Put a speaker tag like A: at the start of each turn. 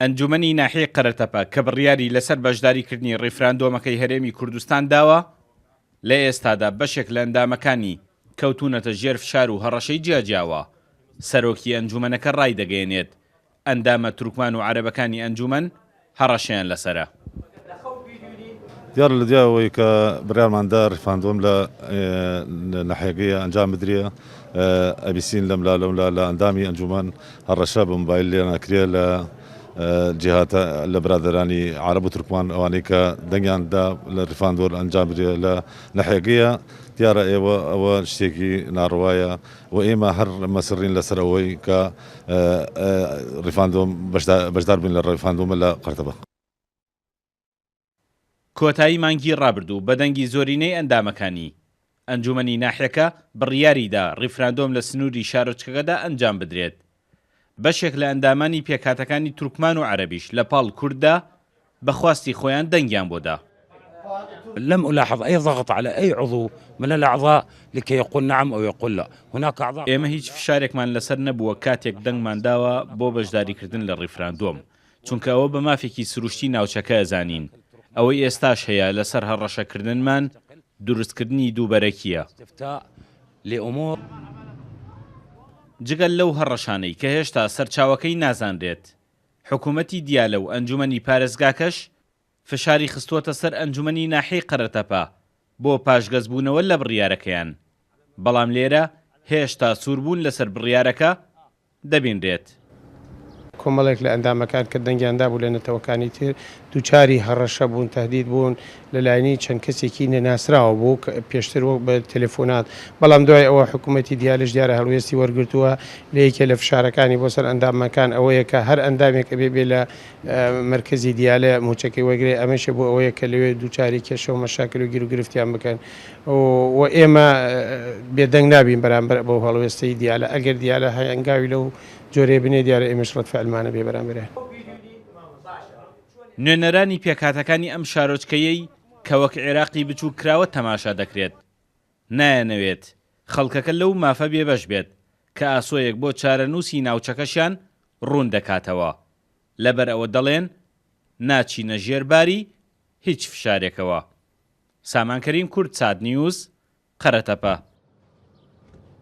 A: ئەنجومەنی ناحیەی قەرەتەپە کە بڕیاری لەسەر بەشداریکردنی ڕیفراندۆمەکەی هەرێمی کوردستان داوە، لە ئێستادا بەشێک لە ئەندامەکانی کەوتوونەتە ژێر فشار و هەڕەشەی جیاجیاوە، سەرۆکی ئەنجومەنەکە ڕایدەگەیەنێت، ئەندامە تورکمان و عەرەبەکانی ئەنجومەن هەڕەشەیان لەسەرە.
B: دیارە لە دوای ئەوەی کە بڕیارمان دا ڕیفراندۆم لە ناحیەکەی ئەنجام بدرێ ئەبیسین لەملا لەولا لە ئەندامی ئەنجومەن هەڕەشە بە مۆبایل لێیان ئەکرێ لە جیهاتە لە برادەرانی عەرەب و تورکمان ئەوانەی کە دەنگیان دا لە ڕیفراندۆر ئەنجام بدرێ لە ناحیەکەیە دیارە ئێوە ئەوە شتێکی ناڕەوایە و ئێمە هەر مەسڕین لەسەر ئەوەی کە ڕیفاندۆم بەشدار بووین لە ڕیفاندۆمە لە قەرتەبە.
A: کۆتایی مانگی ڕابردوو بە دەنگی زۆرینەی ئەندامەکانی ئەنجومەنی ناحیەکە بڕیاریدا ڕیفراندۆم لە سنووری شارۆچکەکەدا ئەنجام بدرێت. بەشێک لە ئەندامانی پێکهاتەکانی تورکمان و عەرەبیش لە پاڵ کورددا بە خواستی خۆیان دەنگیان بۆ دا.
C: لم الاحظ اي ضغط على اي عضو من الاعضاء لكي يقول نعم او يقول لا هناك اعضاء.
A: ئێمە هیچ فشارێکمان لەسەر نەبووە کاتێک دەنگمان داوە بۆ بەشداریکردن لە ڕیفراندۆم، چونکە ئەوە بە مافێکی سروشتی ناوچەکە ئەزانین، ئەوەی ئێستاش هەیە لەسەر هەڕەشەکردنمان دروستکردنی دووبەرەکییە. جگە لەو هەڕەشانەی کە هێشتا سەرچاوەکەی نازانرێت، حکومەتی دیالە و ئەنجومەنی پارێزگاکەش فشاری خستووەتە سەر ئەنجومەنی ناحیەی قەرەتەپە بۆ پاشگەزبوونەوە لە بڕیارەکەیان، بەڵام لێرە هێشتا سووربوون لەسەر بڕیارەکە دەبینرێت.
D: کۆمەڵێک لە ئەندامەکان کە دەنگیان دابوو لە نەتەوەکانی تر دووچاری هەڕەشە بوون، تەهدید بوون لە لایەنی چەند کەسێکی نەناسراوە بوو کە پێشتر وەک بە تەلەفۆنات، بەڵام دوای ئەوە حکوومەتی دیالەش دیارە هەڵوێستی وەرگرتووە لە یەکێ لە فشارەکانی بۆ سەر ئەندامەکان ئەوەیە کە هەر ئەندامێک ئەبێ بێ لە مەرکەزی دیالە مووچەکەی وەرگرێ ئەمەشێ بۆ ئەوەیە کە لەوێ دووچاری کێشە و مەشاکل و گیروگرفتیان بکەن و ئێمە بێدەنگ نابین بەرامبەر بەو هەڵوێستەی دیالە ئەگەر دیالە هەنگاوی لەو جۆرەیە بنێ دیارە ئێمەش ڕەد فعلمانە بێ بەرامبەریان.
A: نوێنەرانی پێکهاتەکانی ئەم شارۆچکەیەی کە وەک عێراقی بچووک کراوە تەماشا دەکرێت، نایانەوێت خەڵکەکە لەو مافە بێبەش بێت کە ئاسۆیەک بۆ چارەنووسی ناوچەکەشیان ڕوون دەکاتەوە، لەبەرئەوە دەڵێن ناچینە ژێر باری هیچ فشارێکەوە. سامان کەریم کوردسات نیوز، قەرەتەپە.